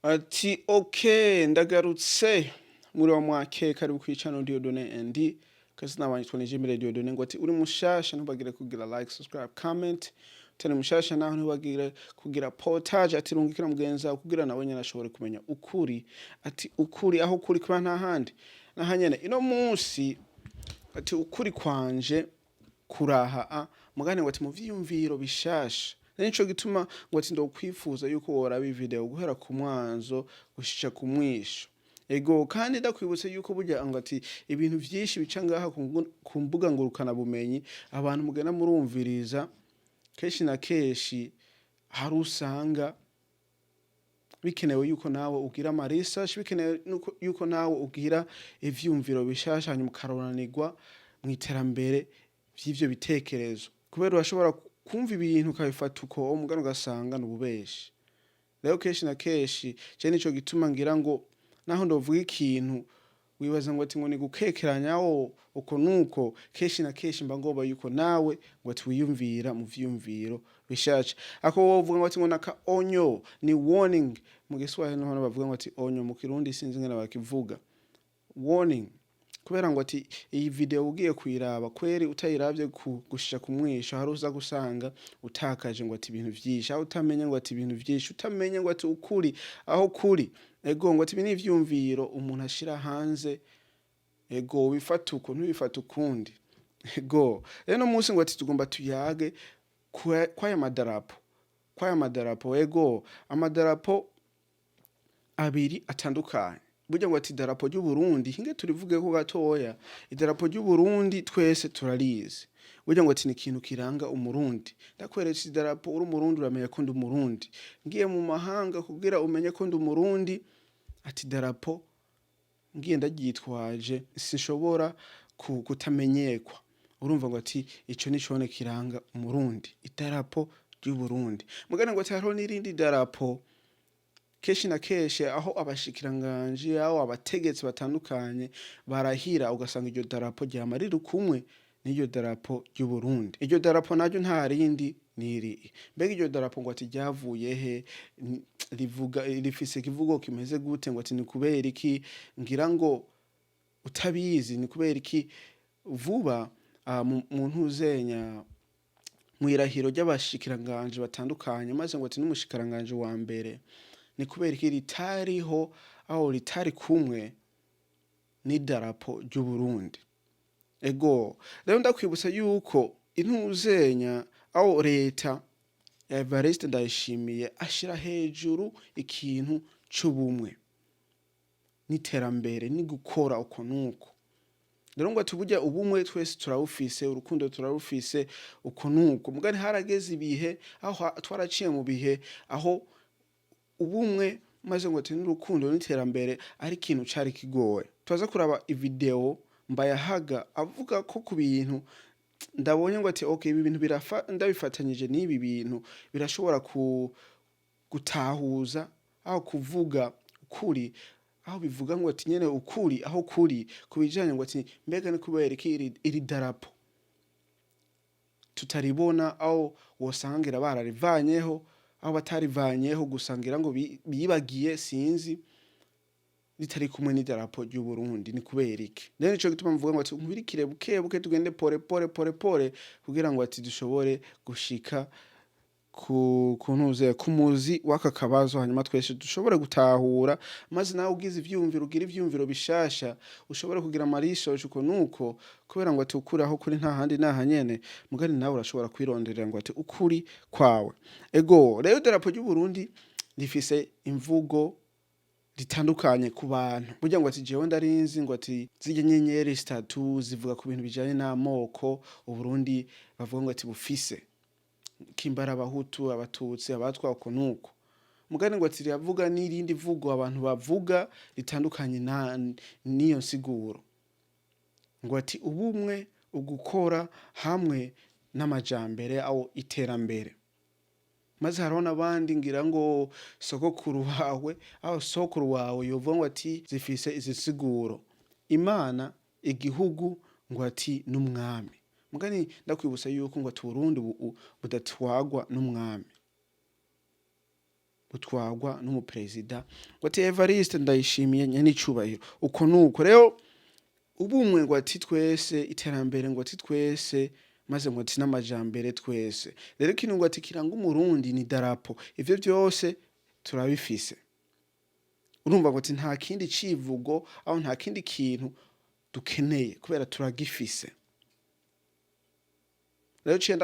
Ati ok, ndagarutse muri wa mwake. Karibu kwi channel Dieudonné ND. Kazina wanje Twanijimire Dieudonné. Ngo ati uri mushasha, ntubagire kugira like, subscribe, comment. Utari mushasha naho, ntubagire kugira partage. Ati rungikira mugenzi wawe kugira nawe nyene ashobore kumenya ukuri. Ati ukuri aho kuri kuba nta handi nahanyene. Ino munsi ati ukuri kwanje kuraha a mugani, ngo ati mu vyiyumviro bishasha. Nico gituma ngo ati ndokwifuza yuko woraba video guhera ku mwanzo gushika ku mwisho. Ego, kandi ndakwibutse yuko burya ngo ati ibintu vyinshi bica ngaha ku mbuga ngurukana bumenyi, abantu mugenda murumviriza, kenshi na kenshi hari usanga bikenewe yuko nawe ugira ama research, bikenewe yuko nawe ugira ivyumviro bishasha, hanyuma ukaroranirwa mu iterambere vy'ivyo bitekerezo, kubera urashobora kumva ibintu ukabifata uko mugani, ugasanga ni ububeshi. Rero kenshi na kenshi je nico gituma ngira ngo naho ndovuga ikintu wibaza ngo ati ngo ni gukekeranya wo uko nuko, kenshi na kenshi mba ngomba yuko nawe ngo ati wiyumvira mu vyiyumviro bishasha. Ako wovuga ngo ati ngo naka onyo, ni warning. Mu Giswahili niho bavuga ngo ati onyo, mu Kirundi sinzi ingene bakivuga warning, kubera ngo ati iyi video ugiye kuyiraba kweri utayiravye gushika ku mwisho, hari uza gusanga utakaje ngo ati ibintu vyinshi, aho utamenya ngo ati ibintu vyinshi, utamenya ngo ati ukuri aho kuri. Ego, ngo ati ibi ni ivyumviro umuntu ashira hanze. Ego, ubifata uko, ntubifata ukundi. Ego, rero no munsi ngo ati tugomba tuyage kwaya madarapo, kwaya madarapo. Ego, amadarapo abiri atandukanye. Burya ngo ati idarapo ry'u Burundi, hinge turivuge ko gatoya. Idarapo ry'u Burundi twese turarizi. Burya ngo ati ni ikintu kiranga Umurundi. Ndakweretse idarapo, uri Umurundi, uramenya ko ndi Umurundi. Ngiye mu mahanga, kugira umenye ko ndi Umurundi, ati idarapo ngiye ndaryitwaje, sinshobora kutamenyekwa. Urumva ngo ati ico ni cone kiranga Umurundi, idarapo ry'u Burundi. Mugani ngo ati hariho n'irindi darapo, kenshi na kenshi aho abashikiranganji, aho abategetsi batandukanye barahira, ugasanga iryo darapo ryama riri kumwe n'iryo darapo ry'u Burundi. Iryo darapo naryo nta rindi, niri. Mbega iryo darapo ngo ati ryavuye he? Rivuga, rifise ikivugo kimeze gute? Ngo ati ni kubera iki? Ngira ngo utabizi, ni kubera iki vuba mu ntuzenya, mw'irahiro ry'abashikiranganje batandukanye, maze ngo ati n'umushikiranganje wa mbere, ni kubera iki ritariho, aho ritari kumwe n'idarapo ry'u Burundi? Ego, rero ndakwibutsa yuko intuzenya aho leta ya Evariste Ndayishimiye ashira hejuru ikintu c'ubumwe n'iterambere ni gukora uko nuko. Rero ngo ati burya ubumwe twese turabufise, urukundo turarufise, uko nuko. Mugani harageze ibihe aho twaraciye mu bihe aho ubumwe, maze ngo ati n'urukundo n'iterambere ari ikintu cari kigoye. Turaza kuraba ivideo Mbayahaga avuga ko ku bintu ndabonye ngo ati okay, ibi bintu birafa, ndabifatanyije n'ibi bintu birashobora ku gutahuza aho kuvuga ukuri, aho bivuga ngo ati nyene ukuri aho kuri kubijanye ngo ati mbega ni kubera iki iri darapo tutaribona, aho wosangira bararivanyeho, aho batarivanyeho gusa ngira ngo bibagiye, sinzi, ritari kumwe n'idarapo ry'u Burundi, ni kubera iki? Rero nico gituma mvuga ngo ati nkwirikire buke buke, tugende pole pole pole pole, kugira ngo ati dushobore gushika ku kuntuze ku muzi w'aka kabazo, hanyuma twese dushobore gutahura, maze nawe ugize ivyumviro, ugira ivyumviro bishasha, ushobore kugira ama research uko nuko, kubera ngo ati ukuri aho kuri nta handi nahanyene. Mugani nawe urashobora kwironderera ngo ati ukuri kwawe. Ego, rero idarapo ry'u Burundi rifise imvugo ritandukanye ku bantu. Burya ngo ati jewe ndarinzi ngo ati zirya nyenyeri zitatu zivuga ku bintu bijanye n'amoko Uburundi bavuga ngo ati bufise kimbara, Abahutu, Abatutsi, Abatwa, uko nuko. Mugani ngo ati riravuga n'irindi vugo abantu bavuga ritandukanye na n'iyo nsiguro, ngo ati ubumwe, ugukora hamwe n'amajambere aho iterambere. Maze hariho n'abandi, ngira ngo sogokuru wawe aho sokuru wawe yovuga ngo ati zifise izi siguro: Imana, igihugu, ngo ati n'umwami. Mugani ndakwibutsa yuko ngo ati Uburundi budatwagwa n'umwami. Butwagwa n'umuperezida ngo ati Evariste Ndayishimiye nyenicubahiro. Uko nuko rero ubumwe, ngo ati twese, iterambere, ngo ati twese, maze ngo ati n'amajambere twese. Rero ikintu ngo ati kiranga Umurundi ni darapo. Ivyo vyose turabifise. Urumva ngo ati nta kindi civugo, aho nta kindi kintu dukeneye kubera turagifise. Rero ciye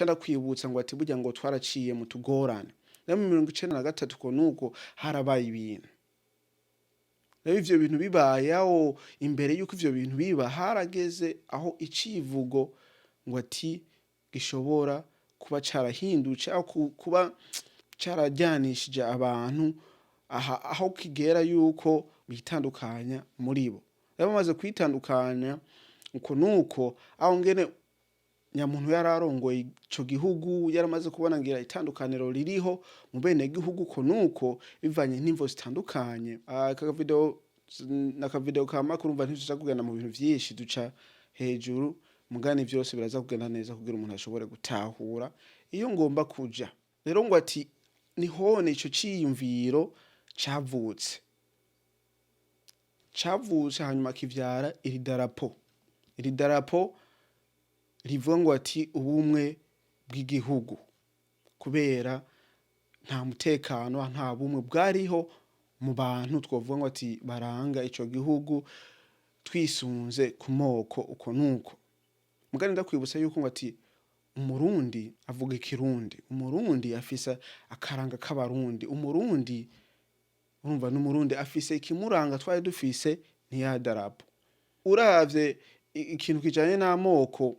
ndakwibutsa ngo ati burya ngo twaraciye mu tugorane. Rero mu 93 uko nuko harabaye ibintu. Rero ivyo bintu bibaye, aho imbere yuko ivyo bintu biba, harageze aho icivugo ngo ati gishobora kuba carahindutse, aho kuba carajyanishije abantu aha, aho kigera yuko bitandukanya muri bo. Rero bamaze kwitandukanya uko nuko, aho ngene nyamuntu yari arongoye ico gihugu yaramaze kubona ngira itandukaniro ririho mu bene gihugu uko nuko, bivanye n'imvo zitandukanye. Aka video naka video ka makuru, umva ntituza kugenda mu bintu vyinshi, duca hejuru mugani, vyose biraza kugenda neza kugira umuntu ashobore gutahura iyo ngomba kuja. Rero ngo ati nihone ico ciyumviro cavutse, hanyuma kivyara iri darapo, iri darapo rivuga ngo ati ubumwe bw'igihugu, kubera nta mutekano, nta bumwe bwariho mu bantu twovuga ngo ati baranga ico gihugu twisunze ku moko uko nuko. Mugani ndakwibutsa yuko ngo ati Umurundi avuga Ikirundi, Umurundi afise akaranga k'Abarundi, Umurundi urumva n'Umurundi afise ikimuranga. Twari dufise ntiya darapo. Uravye ikintu kijanye n'amoko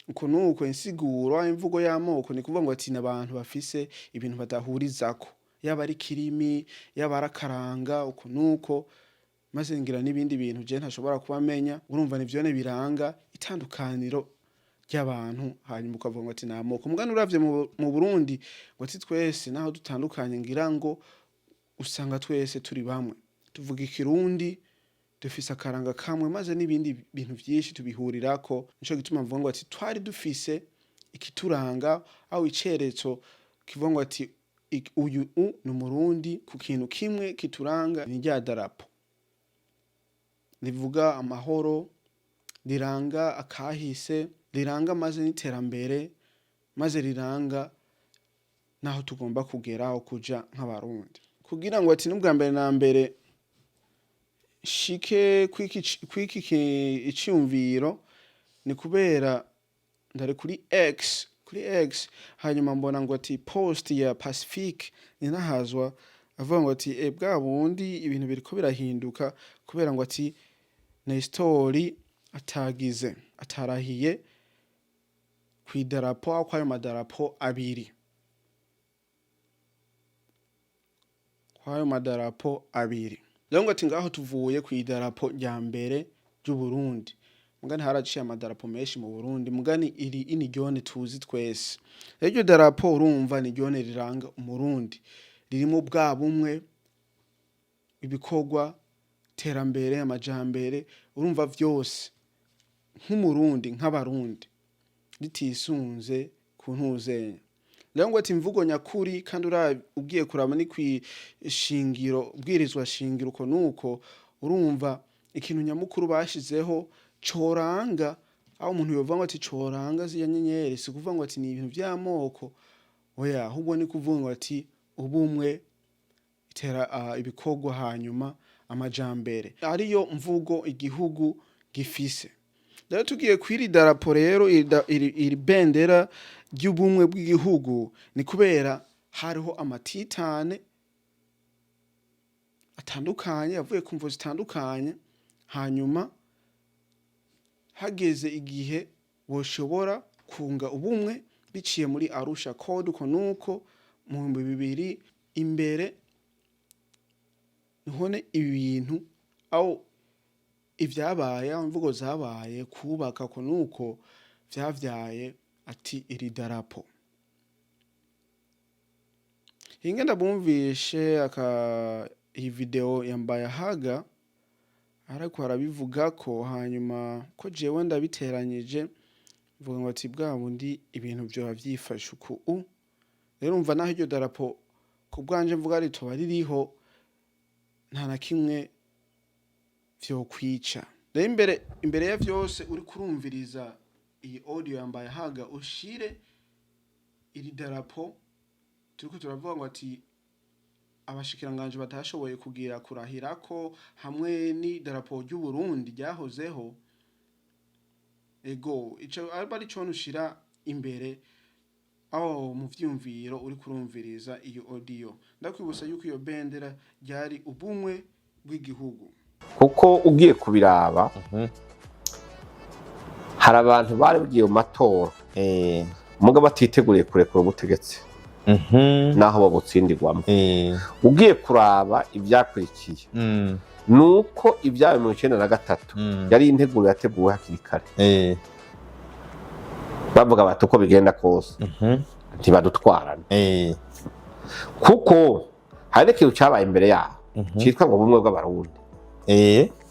uko nuko, insiguro, imvugo y'amoko ni kuvuga ngo ati n'abantu bafise ibintu badahurizako, yaba ari kirimi, yaba ari akaranga uko nuko, maze ngira n'ibindi bintu je ntashobora kuba menya. Urumva nivyone biranga itandukaniro ry'abantu, hanyuma ukavuga ngo ati n'amoko. Mugani uravye mu Burundi ngo ati twese naho dutandukanye, ngira ngo usanga twese turi bamwe, tuvuga Ikirundi, dufise akaranga kamwe, maze n'ibindi bintu vyinshi tubihurirako. Nico gituma mvuga ngo ati twari dufise ikituranga, aho iceretso kivuga ngo ati uyu ni Umurundi ku kintu kimwe kituranga, ni rya darapo rivuga amahoro, riranga akahise, riranga maze n'iterambere, maze riranga naho tugomba kugera, aho kuja nk'Abarundi, kugira ngo ati n'ubwa mbere na mbere shike kwiki iciyumviro. Ni kubera ndari kuri X, hanyuma mbona ngo ati post ya Pacifique Ninahazwa avuga ngo ati bwa bundi ibintu biriko birahinduka kubera ngo ati Nestori atagize atarahiye kw'idarapo, aho kwayo madarapo abiri, kwayo madarapo abiri. Rero ngo ati ngaho tuvuye kw'idarapo rya mbere ry'u Burundi, mugani haraciye amadarapo menshi mu Burundi, mugani iri ini ryone tuzi twese. Rero iryo darapo urumva ni ryone riranga Umurundi, ririmo bwa bumwe, ibikorwa, iterambere, amajambere, urumva vyose nk'Umurundi, nk'Abarundi, ritisunze ku ntuzenya. Rero ngo ati imvugo nyakuri, kandi ugiye kuraba ni kw'ishingiro, bwirizwa shingiro uko nuko. Urumva ikintu nyamukuru bashizeho coranga, aho umuntu yovuga ngo ati coranga ziriya nyenyeri, si kuvuga ngo ati ni ibintu vy'amoko, oya, ahubwo ni kuvuga ngo ati ubumwe, itera ibikorwa, hanyuma amajambere, ariyo mvugo igihugu gifise. Rero tugiye kw'iri darapo, rero iri bendera ry'ubumwe bw'igihugu, ni kubera hariho amatitane atandukanye avuye ku mvo zitandukanye, hanyuma hageze igihe boshobora kunga ubumwe biciye muri Arusha Code uko nuko mu 2000. Imbere nihone ibi bintu, aho ivyabaye, aho imvugo zabaye kubaka uko nuko, vyavyaye ati iri darapo. Hinge ndabumvishe aka iyi video ya Mbayahaga ariko arabivugako, hanyuma ko jewe ndabiteranyije mvuga ngo ati bwa bundi ibintu vyoba vyifashe uku. Rero umva naho iryo darapo Ku bwanje mvuga ritoba ririho, nta na kimwe vyokwica. Rero imbere ya vyose, uri kurumviriza iyi audio yambaye haga, ushire iri darapo turiko turavuga ngo ati abashikiranganje batashoboye kugira kurahirako hamwe n'idarapo ry'u Burundi ryahozeho. Ego, ico aba ari co ushira imbere aho mu vyumviro uri kurumviriza iyo audio. Ndakwibutsa yuko iyo bendera ryari ubumwe bw'igihugu. Kuko ugiye kubiraba, hari abantu bari bagiye mu matora mugabo batiteguriye kurekura ubutegetsi naho babutsindirwamo. Ugiye kuraba ivyakurikiye, nuko ibyabaye 93 yari integuro yateguwe hakiri kare. Bavuga bati uko bigenda kose ntibadutwarana, kuko hari n'ikintu cyabaye imbere yaho cyitwa ngo ubumwe bw'Abarundi.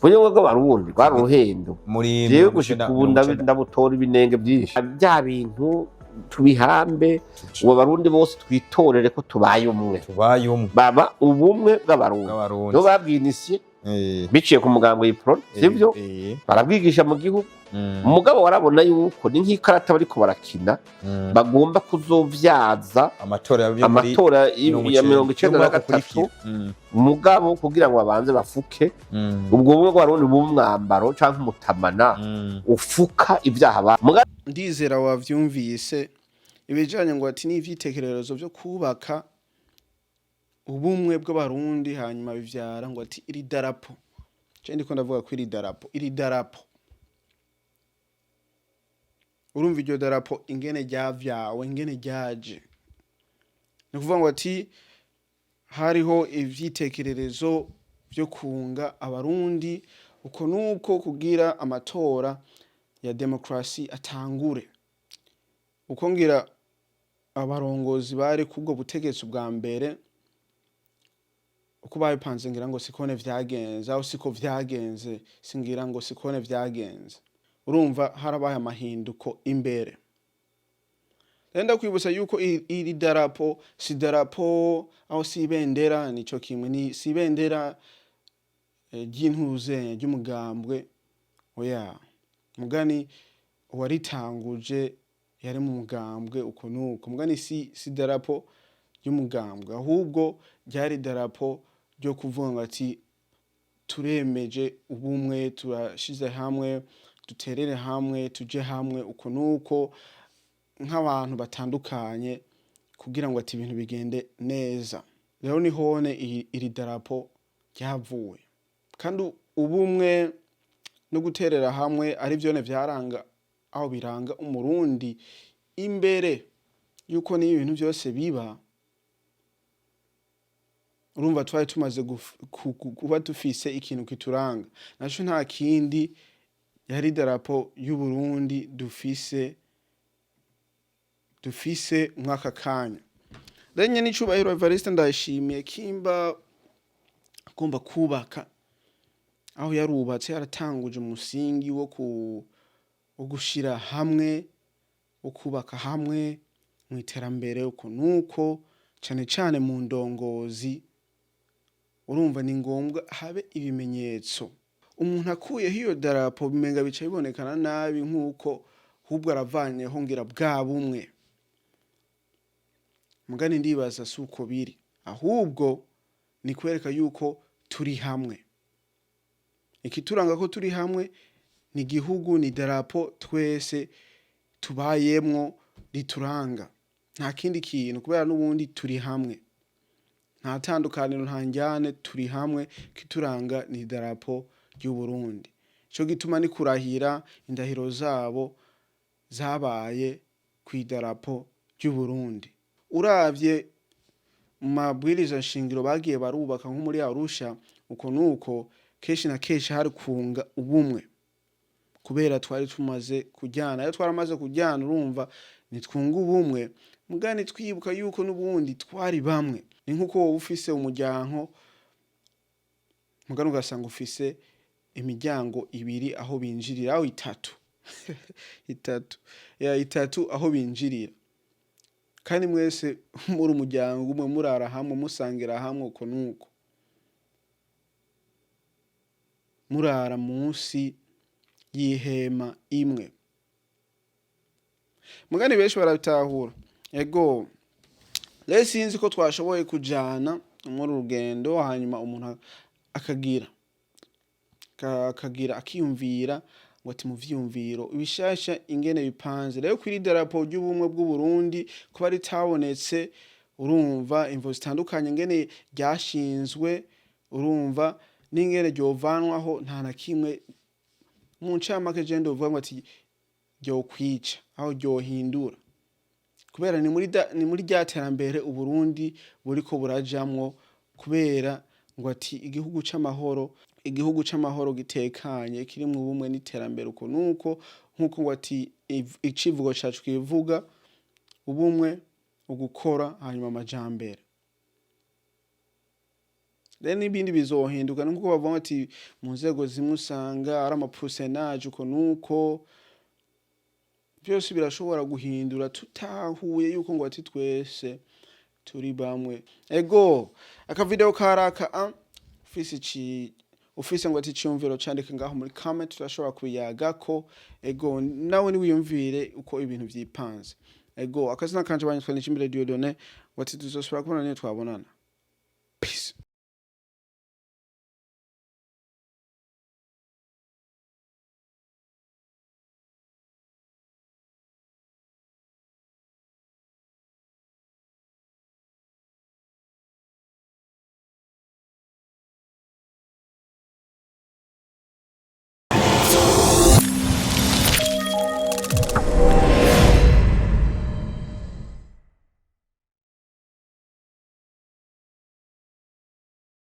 Ubumwe bw'Abarundi bwari uruhendo. Muri Jewe 90 gushika ubu 90. Ndabutora ibinenge byinshi. Bya bintu tubihambe, ubu Abarundi bose twitorere ko tubaye umwe. Tubaye umwe. Baba ubumwe bw'Abarundi. Bw'Abarundi. Nibo babwinisiye biciye ku mugambo Uprona, sibyo? Barabwigisha mu gihugu. Umugabo warabona yuko ni nk'ikarata bariko barakina, bagomba kuzovyaza amatora yo muri amatora ya 93. ukurikira. Mugabo kugira ngo babanze bafuke ubwo bumwe bw'Abarundi, bw'umwambaro canke umutamana ufuka ibyaha Ndizera wavyumvise ibijanye ngo ati n'ivyitekererezo vyo kubaka ubumwe bw'Abarundi, hanyuma bivyara ngo ati iri darapo. Je ndiko ndavuga ko iri darapo, urumva iryo darapo ingene ryavyawe, ingene ryaje, ni ukuvuga ngo ati hariho ivyitekererezo vyo kunga Abarundi uko nuko kugira amatora ya demokrasi atangure. Uko ngira abarongozi bari kubwo butegetsi bwa mbere, uko babipanze, ngira ngo sikone vyagenze, aho siko vyagenze, singira ngo sikone vyagenze. Urumva harabaye amahinduko imbere. Rero ndakwibutsa yuko iri darapo si darapo, aho si ibendera, nico kimwe ni si ibendera ry'intuze ry'umugambwe, oya. Mugani uwaritanguje yari mu mugambwe uko nuko, mugani si darapo ry'umugambwe, ahubwo ryari darapo ryo kuvuga ngo ati turemeje ubumwe, turashize hamwe, duterere hamwe, tuje hamwe uko nuko nk'abantu batandukanye kugira ngo ati ibintu bigende neza. Rero nihone iri darapo ryavuye, kandi ubumwe no guterera hamwe ari vyone vyaranga, aho biranga Umurundi imbere yuko n'ibi bintu vyose biba. Urumva twari tumaze kuba dufise ikintu kituranga, naco nta kindi, yari idarapo y'Uburundi dufise mwaka kanya. Rero nyene icubahiro Evariste Ndayishimiye, kimba agomba kubaka aho yarubatse, yaratanguje umusingi wo gushira hamwe, wo kubaka hamwe mu iterambere uko nuko, cane cane mu ndongozi. Urumva ni ngombwa habe ibimenyetso. Umuntu akuyeho iyo darapo, bimenga bica bibonekana nabi, nk'uko ahubwo aravanyeho ngira bwa bumwe. Mugani ndibaza si uko biri, ahubwo ni kwereka yuko turi hamwe. Ikituranga ko turi hamwe ni igihugu, ni darapo twese tubayemwo rituranga, nta kindi kintu, kubera n'ubundi turi hamwe, nta tandukaniro, nta njyane, turi hamwe. Ikituranga ni idarapo ry'Uburundi. Ico gituma ni kurahira, indahiro zabo zabaye kw'idarapo ry'Uburundi. Uravye mu mabwiriza nshingiro bagiye barubaka nko muri Arusha uko nuko, kenshi na kenshi hari kunga ubumwe, kubera twari tumaze kujyana. Iyo twaramaze kujyana, urumva nitwunga ubumwe, mugani twibuka yuko n'ubundi twari bamwe. Ni nkuko wowe ufise umuryango, mugani ugasanga ufise imiryango ibiri aho binjirira, aho itatu, ya itatu aho binjirira. Kandi mwese muri umuryango umwe, murara hamwe, musangira hamwe, uko nuko murara munsi y'ihema imwe. Mugani benshi barabitahura. Ego, rero sinzi ko twashoboye kujana muri uru rugendo, hanyuma umuntu akagira akiyumvira ngo ati mu vyiyumviro ibishasha ingene bipanze. Rero kw'iri darapo ry'ubumwe bw'u Burundi kuba ritabonetse, urumva imvo zitandukanye ingene ryashinzwe, urumva n'ingene ryovanwaho, nta na kimwe. Mu ncamake, je ndovuga ngo ati ryokwica aho ryohindura, kubera ni muri rya terambere Uburundi buriko burajamwo, kubera ngo ati igihugu c'amahoro, igihugu c'amahoro gitekanye, kirimwo ubumwe n'iterambere, uko nuko nkuko ngo ati icivugo cacu kivuga ubumwe, ugukora, hanyuma amajambere. Rero n'ibindi bizohinduka, nkuko bavuga ati mu nzego zimwe usanga ari ama pourcentage, uko nuko byose birashobora guhindura, tutahuye yuko ngo ati twese turi bamwe. Ego, akavideo karaka ufise ici ufise ngo ati iciyumviro, candike ngaho muri comment, turashobora kubiyagako. Ego, nawe niwiyumvire uko ibintu vyipanze. Ego, akazina kanje banyitwa Nishimire Dieudonné, ngo ati tuzosubira kubona niyo twabonana. Peace.